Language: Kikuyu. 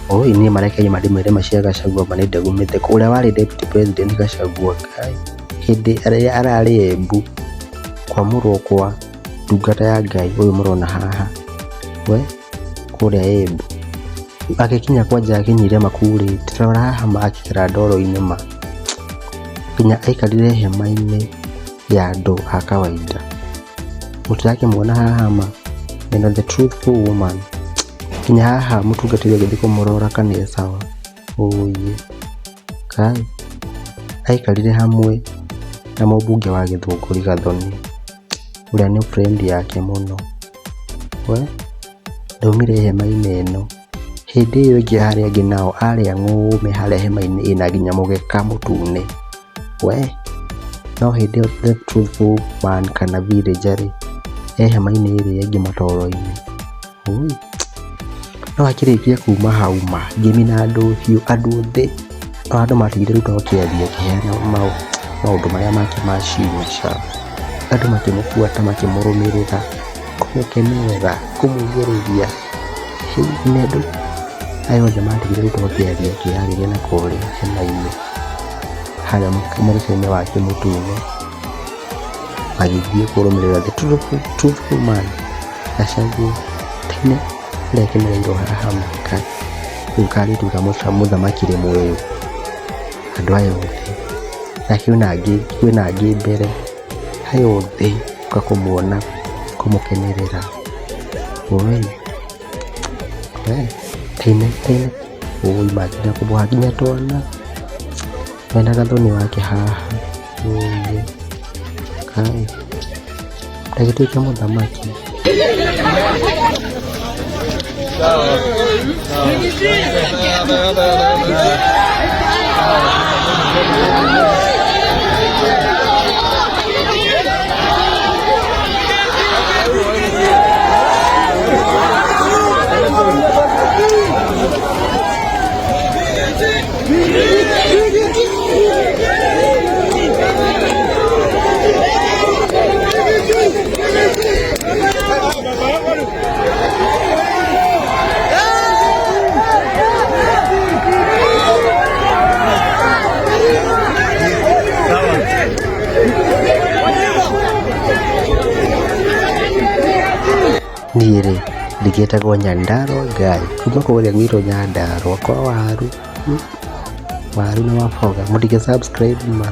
Oi niĩ marekei mandĩmwĩre macia Gachagua ma nĩ ndegumĩte ũrĩa warĩ deputy president Gachagua Ngai hĩndĩ ĩrĩa ararĩ Embu kwamũrwo kwa ndungata ya Ngai ũyũ mũrona haha we kũrĩa Embu agĩkinya kwanja akinyire makurĩte rora haha ma akĩgera ndoro-inĩ ma nginya aikarire hema-inĩ ya andũ a kawaida mũtirakĩmuona haha ma and the truthful woman nginya haha mũtungatĩri agĩthiĩ kũmũrora kana e sawa ũũi Kai aikarire hamwe na mũmbunge wa Gĩthũngũri Gathoni ũrĩa nĩ friend yake mũno we ndaumire hema-inĩ ĩno hĩndĩ ĩyo ĩngĩ arĩa angĩ nao arĩa ng'ũme harĩa hema-inĩ ĩna nginya mũgeka mũtune we no hĩndĩ ĩyo the truthful man kana villager rĩ e hema-inĩ ĩrĩa ĩngĩ matoro-inĩ. Ũi no akĩrĩkia kuma hau ma ngĩmina ndũhiũ andũ othe no andũ matigire Ruto akĩaria akĩheana maũndũ marĩa make ma signature andũ makĩmũbuata makĩmũrũmĩrĩra kũmũkenerera kũmũugĩrĩria nĩ andũ aya othe matigire Ruto akĩaria akĩarĩria na kũrĩa hema-inĩ harĩa mũgeka-inĩ wake mũtune magĩthiĩ kũrũmĩrĩra the truthful man Gachagua tene ũrĩa akenereirwo haha ma rĩu karĩtuĩka mũthamaki rĩmwe ũyũ andũ aya othe na kwĩna angĩ mbere aya othe gũka kũmuona kũmũkenerera oi we tene tene oi makinya kũmũha nginya twana mena Gathoni wake haha oi kai ndagĩtuĩke mũthamaki. Niĩ rĩ ndĩgĩtagwo Nyandarua Guy kuma kũrĩa gwitũ Nyandarua kwa waru, waru na maboga mũtige subscribe ma.